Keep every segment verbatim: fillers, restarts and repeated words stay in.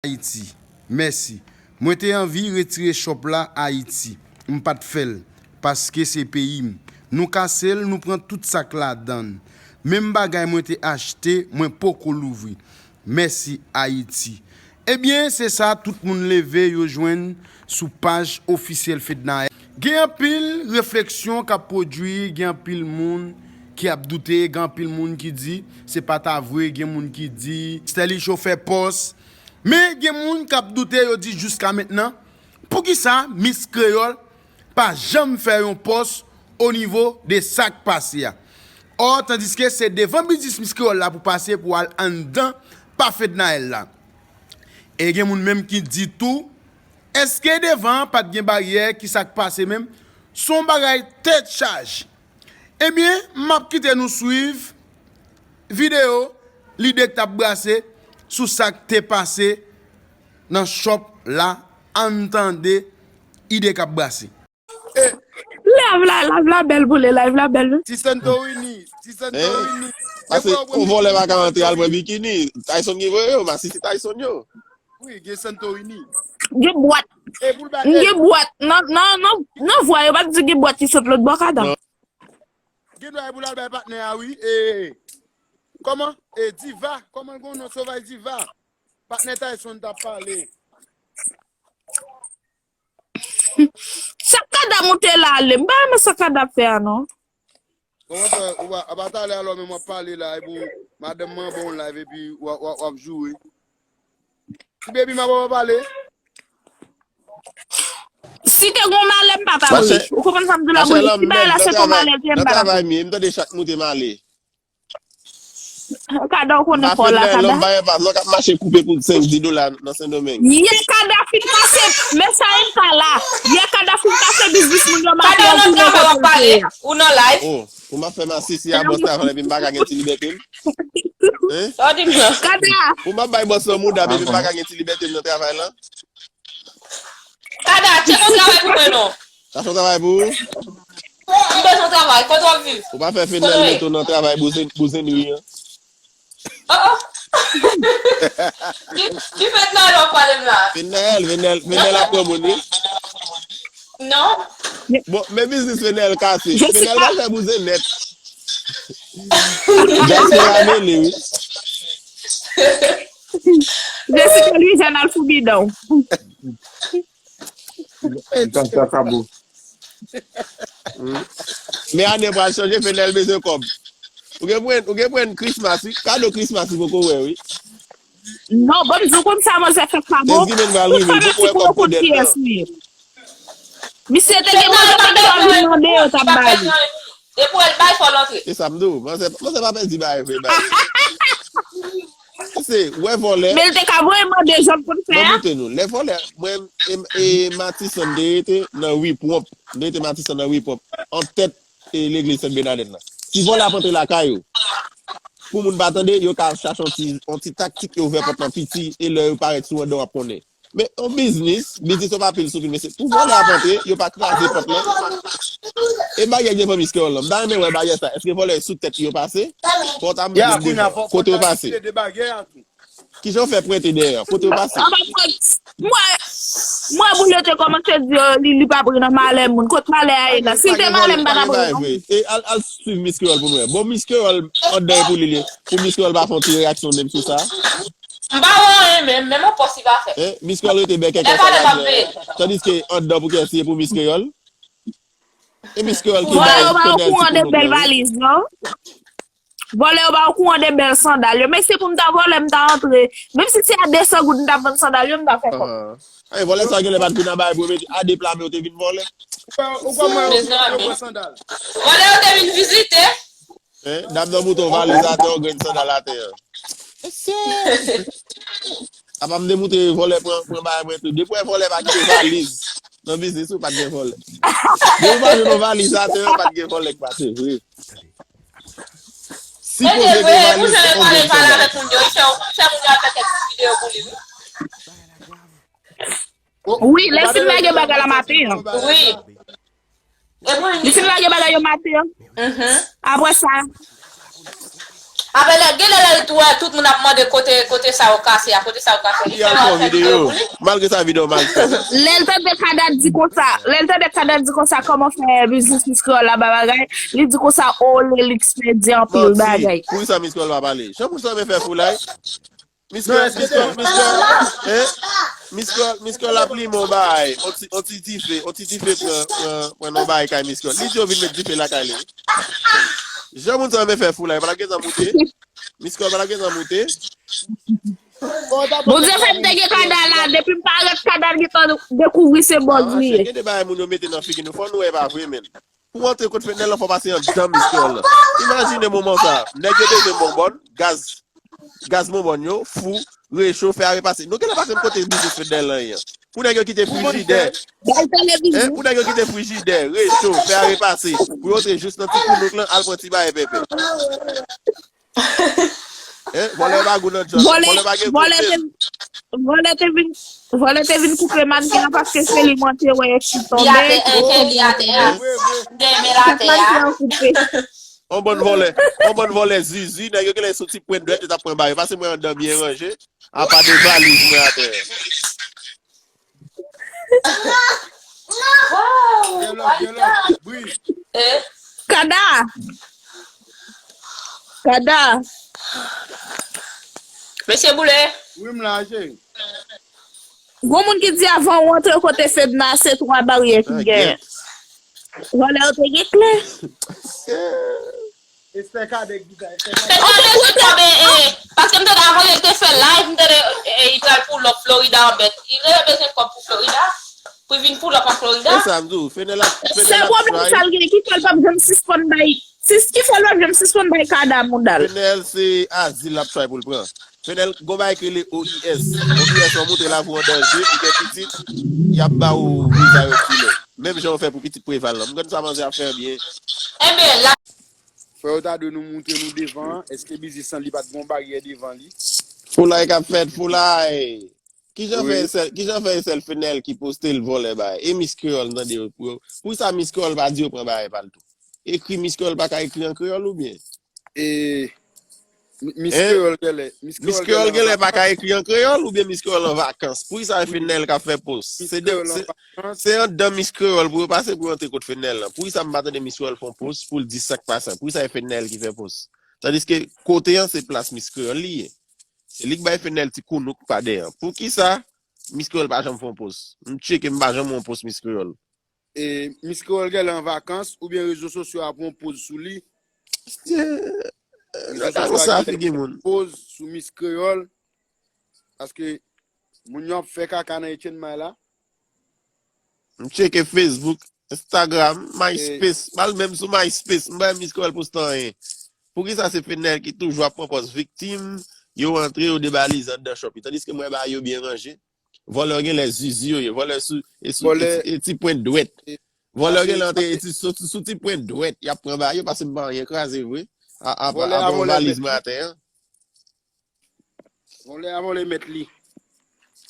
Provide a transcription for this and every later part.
Ayiti. Mèsi. Mwen te anvi retire chòp la Ayiti. M pa t fè l. Paske se peyi m. Nou kase l, nou pran tout sa k ladan l. Menm bagay mwen te achte, mwen poko louvri. Mèsi Ayiti. Ebyen, se sa, tout moun leve, yo jwenn sou paj ofisyèl Fednaelle. Gen anpil refleksyon k ap pwodui, gen anpil moun ki ap doute, gen anpil moun ki di se pa ta vre, gen moun ki di Sterlyshow fè pòs. Men gen moun k ap doute, yo di jiska mentnan, poukisa Miss Kreyòl pa janm fè yon pòs o nivo de sa k pase a? Ò, tandiske se devan biznis Miss Kreyòl la pou pase pou al anndan pa Fednaelle la. E gen moun menm ki di tou, èske devan an pa t gen baryè, ki sa k pase menm? Se yon bagay tèt chaje. Ebyen, m ap kite nou swiv videyo lide k t ap brase sou sa k te pase nan chòp la, ann tande ide k ap brase. Live la, live la bèl boule, live la bèl wi. Ti Santorini, ti Santorini. Pase yon vòlè pa ka antre al pran bikini. Tyson ki voye yo, masisi Tyson yo. Wi, gen Santorini. Gen bwat. E pou l ba M gen bwat. Nan nan nan nan vwa yo pa t di gen bwat ki sot lòt bò kada. Gen dwa e pou l al bay patnè a wi. E kòman? E Diva, kòman l gen yon non sovaj Diva? Patnè Tyson t ap pale. Sakada moute la ale. M pa renmen sakada ap fè a non. Kòman fè ou pa apa talè alò men m ap pale la epi madanm mwen anba yon live epi w ap w ap w ap joure. Ti baby m apa pa pale. Si te gon malè m pa ta ri. Ou konprann sa m di la wi. Si bagay la se te yon malè l te ye m pa ta ri. M tande chak moute m ale. Kada ou konnen fò la kada. Lòm pa yon pa lòk ap mache koupe pou senk di dola nan Sendomeng. Yè kada fin pase men sa e m ka la. Yè kada fin pase biznis moun yo mache yo tounen kote yo te ye a. Ou nan live. Oh, pou m ap fè masisi a bòs travay epi m pa ka gen ti libète m. Hein? Sa w di m nan. Kada. Pou m ap bay bòs lan mouda epi m pa ka gen ti libète m nan travay lan. Kada, tcheke yon travay pou mwen non. Chache yon travay pou ou. M bezwen travay, kote w ap viv? Ou pa fè Fednaelle mete w nan travay bouzen, bouzenri an. Oh oh. Ki, ki Fednaelle w ap pale m la? Fednaelle, Fednaelle, Fednaelle ap pran moun wi. Non. Bon, men biznis Fednaelle kase. Fednaelle pa fè bouzen nèt. Dyaspora mele wi. Jessica Louisiane al fou bidon. Tanta Kabo. Men ane pral chanje, Fednaelle bezwen kòb. Ou gen pran, ou gen pran Christmas wi. Kado Christmas ou poko wè wi. Non, bon, m di w konn sa manzè fè Kabo. Tout fanm ap di pou yo konn kiyès li ye. Misye te gen manzè pa t dwe vin mande yo t ap ba li. Depi w wè l bay fò l antre. Se sa m di w. Manzè, manzè pa pèdi bagay vre bay. Se, wè vòlè. Men l te ka voye mande jan l konn fè a. Mwen montre nou. Lè vòlè, mwen, e, e Matisan, m te rete nan ri pwòp. M te rete Matisan nan ri pwòp. Antèt e legliz Sent Bènadèt lan. Si vòlè ap antre lakay ou, pou moun pa tande, yo ka chache yon ti, yon ti taktik, yo ouvè pòt lan piti, e lè yo parèt sou anndan w ap konnen. Men yon biznis, biznis yo pa pil sou pil, men se pou vòlè ap antre, yo pa kraze pòt lan. E baryè k devan Miss Kreyòl lan, m ta renmen wè baryè sa, èske vòlè sou tèt li yo pase? Fò w ta montre m devan, kote yo pase? Kijan w fè pwente dèyè? Kote yo pase? Mwen, mwen, mwen, boule te kòmanse di li, li pa pre nan malè moun. Kot malè a ye la? Si l te malè, m pa ta pre nan moun. E al, al swiv Miss Kreyòl pou n wè. Bon, Miss Kreyòl, anndan e pou li li. Pou Miss Kreyòl pa fè yon ti reyaksyon menm sou sa. M pa wè anyen menm, menm yon pòs li pa fè. Eh, Miss Kreyòl rete bèkè konsa la. Tandiske anndan pou kiyès li ye, pou Miss Kreyòl? E Miss Kreyòl ki bay Fednaelle ti kout non. Vòlè yo ba yo kouran de bèl valiz, non? Vòlè yo ba yo kouran de bèl sandal yo. Men si pou m ta vòlè, m ta antre. Menm si se a de san goud m t ap vann sandal yo, m ta fè kòb. Ay, vòlè sa genlè pa t vin anba e pou yo mete a de pla men yo te vin vòlè. Ou pa wè yo pran sandal. Vòlè yo te vin vizite. Hein, dam nan moute yon valiz atè, yon grenn sandal atè an. Apa m te moute vòlè pran, pran bagay mwen tou. Depi w wè vòlè pa kite valiz nan biznis ou, pa t gen vòlè. Depi w pa jwenn yon valiz atè an, pa t gen vòlè k pase vre. Sipoze gen valiz, yon grenn sandal. Wi, lè fin lage bagay la maten an. Wi. Li fin lage bagay yo maten an. Apre sa, Apre lè, gen lè, lè l tou wè tout moun ap mande kote, kote sa yo kase a, kote sa yo kase a. Li fè l al fè videyo pou li. Malgre sa, videyo mal fèt. Lè l tande Kada di konsa, lè l tande Kada di konsa, kòman fè biznis Miss Kreyòl la ba bagay, li di konsa, o, Lelix pèdi anpil bagay. Poukisa Miss Kreyòl pa pale? Jan moun sa renmen fè foulay. Miss Kreyòl, Miss Kreyòl, Miss Kreyòl, hein? Miss Kreyòl, Miss Kreyòl ap limen yon bagay, yon ti, yon ti dife, yon ti dife pran, pran, pran nan bagay kay Miss Kreyòl. Li di yo vin met dife lakay li. Jan moun sa renmen fè foulay, pa t ap gentan moute. Miss Kreyòl pa t ap gentan moute. Bondye fè m te gen Kada la, depi m parèt Kada gentan dekouvri se bòz li ye. Gen de bagay moun yo mete nan figi nou, fò nou wè e pa vre, menn. Pou w antre kot Fednel lan, fò w pase anndan Miss Kreyòl lan. Imajine moman sa. Nèg yo bezwen bonbòn, gaz, gaz bonbòn yo, fou, recho, fè a repase. Nou genlè pa konn kote biznis Fednel lan ye. Pou nèg yo kite frijidè. Hein, pou nèg yo kite frijidè, recho, fè a repase. Pou yo antre jis nan ti kounouk lan, al pran ti bagay pèpè. Hein, vòlè pa gou nan djòl. Vòlè, vòlè pa gen vòlè kote. Te, vòlè te vin, vòlè te vin koupe mannken an paske se li mwen te wè ki tonbe. Li atè, hein, li atè a. Hein? M te men l atè a. Mannken an koupe. On bann vòlè, on bann vòlè zizi, nèg yo genlè sou ti pwen dwèt yo t ap pran bagay. Pase mwen anndan byen ranje, apa de valiz mwen atè. Wow! Gen lòt, gen lòt. Bri. Eh? Kada! Kada! Mesye Boule! Wi, m la, cheri. Gon moun ki di avan w antre kote Fedna, se twa baryè ki genyen. Vòlè yo te gen kle. Esther Cadet ki di sa, Esther Cadet. Fedna, mesye Boule, eh, paske m tande avan l te fè live, m tande, eh, li pral pull up Florida an bèt. Li rele bezwen kòb pou Florida. Pou l vin pull up an Florida. Se sa m di w, Fednel ap, Fednel ap try. Se pwoblèm sa l gen, ki fè l p ap janm sispann bay, sis, ki fè l p ap janm sispann bay Kada mouda l. Fednel se azil l ap try pou l pran. Fednel, gon bagay ki rele O I S. O I S, w montre lavi w an danje, ou gen pitit, y ap ba ou viza yo kilè. Menm jan yo fè pou pitit Preval lan. M konn sa manzè ap fè byen. Enben, la. Frè yo ta dwe nou montre nou devan an. Èske biznis lan li pa t gon baryè devan li? Foulay k ap fèt, foulay. Kijan fè e sèl, kijan fè e sèl Fednel ki poste l vòlè bagay? E Miss Kreyòl, m tande yo pou yo. Poukisa Miss Kreyòl pa di yo pran bagay pa l tou? Ekri Miss Kreyòl pa ka ekri an kreyòl oubyen? E Miss Kreyòl genlè, Miss Kreyòl genlè pa ka ekri an kreyòl oubyen Miss Kreyòl an vakans? Poukisa e Fednel k ap fè post? Se de, se, se anndan Miss Kreyòl pou yo pase pou yo antre kot Fednel lan. Poukisa m pa tande Miss Kreyòl fè yon post pou l di sa k pase an? Poukisa e Fednel ki fè post? Tandiske kote an se plas Miss Kreyòl li ye. Se li k bay Fednel ti kounouk pa dèyè an. Poukisa Miss Kreyòl pa janm fè yon post? M tcheke, m pa janm wè yon post Miss Kreyòl. E Miss Kreyòl genlè an vakans oubyen rezo sosyo a pran poz sou li? Rezo sosyo a genlè pran poz sou Miss Kreyòl. Paske moun yo ap fè kaka nan Etienne May la. M tcheke Facebook, Instagram, MySpace. M al menm sou MySpace. M pa wè Miss Kreyòl poste anyen. Poukisa se Fednel ki toujou ap pran pòz viktim, yo antre, yo debalize anndan shop li? Tandiske m wè bagay yo byen ranje. Vòlè yo genlè zizi yo ye. Vòlè sou, e sou, e ti, e ti pwent dwèt. Vòlè yo genlè antre, e ti, sou, sou ti pwent dwèt. Y ap pran bagay yo, pase m pa anyen kraze vre. A, a, a, a, valiz mwen atè an. Vòlè a vòlè mèt li.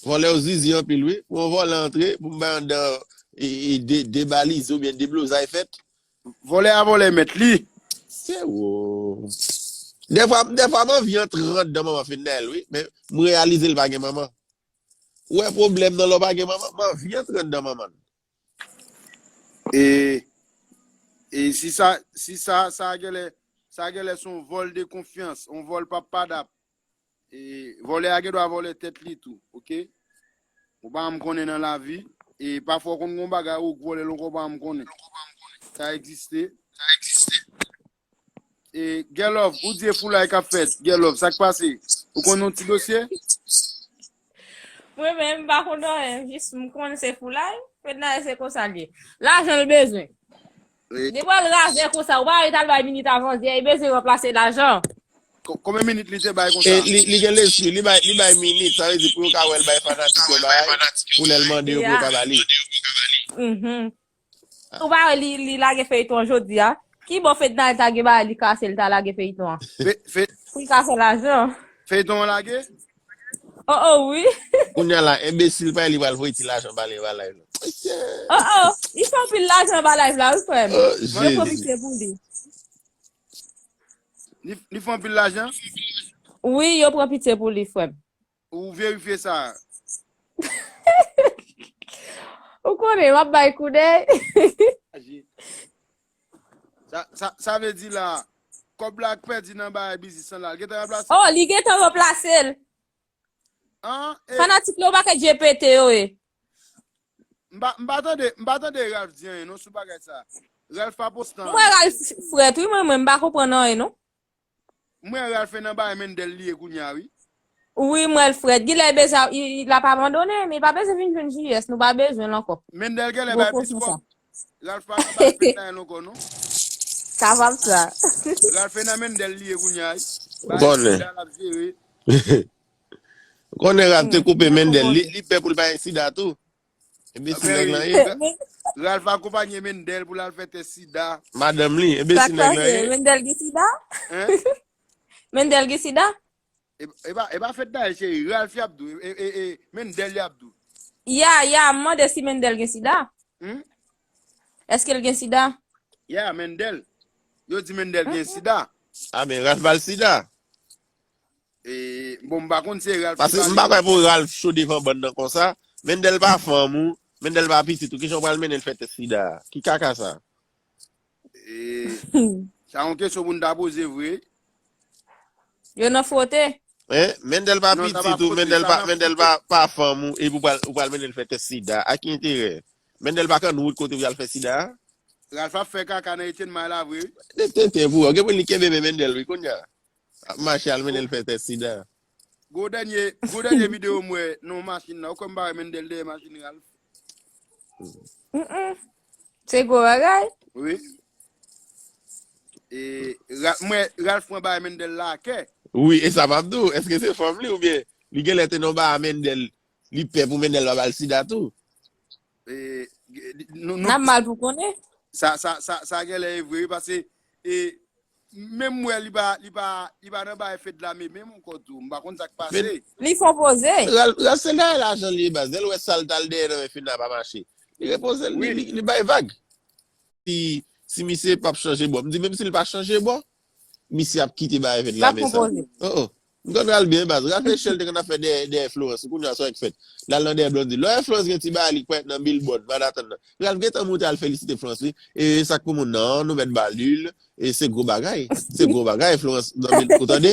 Vòlè yo zizi anpil, wi. Pou yon vòlè antre, pou m bay anndan, e, e, de, debalize oubyen deblozay fèt. Vòlè a vòlè mèt li. Se wo. Dèfwa, dèfwa m anvi antre anndan manman Fednel, wi. Men m reyalize l pa gen manman. Ou wè pwoblèm nan lè w pa gen manman? M anvi antre anndan manman l. E, e si sa, si sa, sa genlè, sa genlè se yon vòl de konfyans, yon vòl p ap padap. E vòlè a gen dwa vòlè tèt li tou, oke? Ou pa janm konnen nan lavi. E pafwa w konn gon bagay ou k vòlè l ankò ou pa janm konnen. Sa egziste. E Gèlòv, ou di e foulay k ap fèt. Gèlòv, sa k pase? Ou konn yon ti dosye? Mwen menm, m pa konn anyen. Jis m konn se foulay. Fednaelle se konsa l ye. Lajan l bezwen. Li pral razè konsa, ou pa wè li t al bay Minit avan yè, li bezwen ranplase lajan. Ko-, konbyen Minit li te bay konsa? E li, li gen lespri, li bay, li bay Minit, sa vle di pou yo ka wè l bay fanatik yo bagay, pou lè l mande yo pou yo ka ba li. Mhm. Ou pa wè li, li lage feyton an jodi a? Ki bò Fednaelle ta gen bagay li kase, li ta lage feyton an? Pou li ka fè lajan. Feyton an lage? Oh, oh, wi. Kounye a la, enbesil pa li pral voye ti lajan ba li anba live la. Oh, oh, li fè anpil lajan anba live la, wi, frè m. Oh, mwen Jezi. Pwofite pou li. Li, li fè anpil lajan? Wi, yo pran pitye pou li, frè m. Ou verifye sa? Ou konnen, m ap bay koudèy. Sa, sa, sa vle di la, kòb la k pèdi nan bagay biznis lan la, l gentan ranplase? Oh, li gentan ranplase l. An? E, Fanatik la, ou pa ka J P T yo ye. m pa, m pa tande, m pa tande Ralph di anyen non sou bagay sa. Ralph pa poste Mwen Ralph frèt, wi, mwen, mwen, m pa konprann anyen, non. Mwen Ralph nan bagay Mendel li ye kounye a, wi. Wi, mwen l frèt. Gilè bezwen, l ap abandone, men pa bezwen vin jwenn J S, nou pa bezwen l ankò. Mendel genlè bay plis kòb. Ralph pa nan bagay fèt la ankò, non. Kapab sa. Ralph nan Mendel li ye kounye a, wi. Konnen. L ap jere. Konnen Ralph te koupe Mendel, li, li pè pou l pa gen sida tou. Enbesil nèg lan ye. Ralph akonpanye Mendel pou l al fè tès sida. Madanm li, enbesil nèg lan ye. Mendel gen sida? Hein? Mendel gen sida? E, e pa, e pa fèt la, cheri. Ralph y ap dou. E, e, e, Mendel y ap dou. Ya, ya, m mande si Mendel gen sida. Hmm? Èske l gen sida? Ya, Mendel. Yo di Mendel gen sida. A men, Ralph ba l sida. E, bon, m pa konn se Ralph. Paske m pa kwè pou Ralph cho devan bann nan konsa. Mendel pa fanm ou, Mendel pa pitit ou. Kijan w pral mennen l fè tès sida a? Ki kaka sa? E, sa yon kesyon pou n ta poze vre. Yo nan fwote. Hein? Mendel pa pitit ou, Mendel pa, Mendel pa, pa fanm ou, epi ou pral, ou pral mennen l fè tès sida. A ki enterè? Mendel pa konn wout kote pou y al fè sida a? Ralph ap fè kaka nan Etienne May la vre, wi. Li tenten pou ou. Gen pou li kenbe men Mendel, wi, kounye a. Ap mache al mennen l fè tès sida. Gwo dènye, gwo dènye videyo m wè nan yon machin nan. Ou kwè m pa wè Mendel dèyè machin Ralph? Mm-mm. Se gwo bagay. Wi. E, Ra- mwen, Ralph pran bagay Mendel la kè. Wi, e sa m ap di w. Èske se fanm li oubyen li genlè te nan bagay Mendel, li pè pou Mendel pa ba l sida tou? E, nou, nou, N ap mal pou konnen. Sa, sa, sa, sa genlè e vre, wi, paske, e, menm mwen, li pa, li pa, li pa nan bagay fed la, men menm ankò tou, m pa konn sa k pase. Li fon poze. Ralph, Ralph se dèyè lajan li ye baz. Lè l wè sa l t al dèyè nan men Fina pa mache. Li repoze l, li, li, li bay vag. Si, si misye p ap chanje bò. M di menm si l pa chanje bò, misye ap kite bagay fed la men sa. Oh, oh. M konn Ralph byen baz. Ralph Echel te konn ap fè dèyè, dèyè Florence. Kounye a sa w k fèt. L al nan dèyè Blondy. Lè w wè Florence gen ti bagay li k parèt nan billboard, Manhattan nan. Ralph gentan monte al felisite Florence, wi. E sa k pou moun nan, nou mèt ba li l. E se gwo bagay. Se gwo bagay, Florence. Nan bil, ou tande?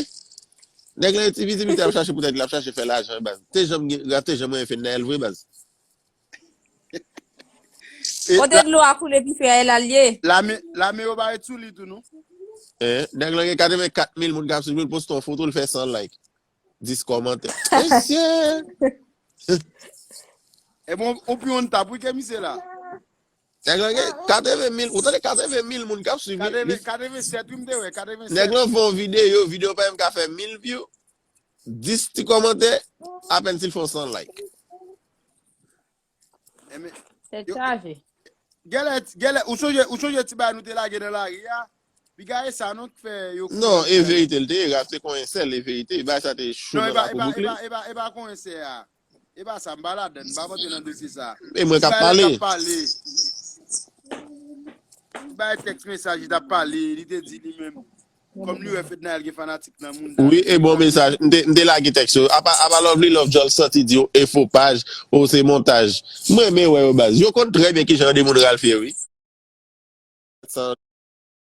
Nèg lan e ti vizibite ap chache pou tèt li, ap chache fè lajan, baz. Te janm gen, Ralph te janm renmen Fednaelle vre, baz. Kote dlo a koule pi fè a, e la l ye. Lame, lame yo pa ret sou li tou, non? Eh, nèg lan gen katrevenkat mil moun k ap swiv li, l poste yon foto, l fè san like. Dis kòmantè. Mesye! E bon, ou pi yon tap, wi, ke misye la. Nèg lan gen katreven mil, ou tande katreven mil moun k ap swiv li. Katreven, katrevensèt, wi, m te wè, katrevensèt. Nèg lan fè yon videyo, videyo pa menm ka fè mil view. Dis ti kòmantè, apèn si l fè yon san like. Enben, Tèt chaje. Gèlè, gèlè, ou sonje, ou sonje ti bagay nou te lage nan lari a? Piga e sa non k fè yo. Non, e verite l te ye, Ralph te konyen sèl, e verite. Bagay sa te cho Non, e nan pa, e lakou pa, e Bouklin. pa, e pa, e pa konyen sè a. E pa sa, m pa ladan, m pa rantre nan dosye sa. E mwen k ap Ti bagay pale. K ap pale. Ti bagay tèks mesaj, li t ap pale, li te di li menm. Kòm li wè Fednaelle gen fanatik nan moun. Wi, e bon mesaj. M te, m te lage tèks yo. Apa, apa Lovely Love Jol santi di yo e fo paj, o se montaj. Mwen renmen wè yo baz. Yo konn trè byen kijan de moun Ralph ye, wi. San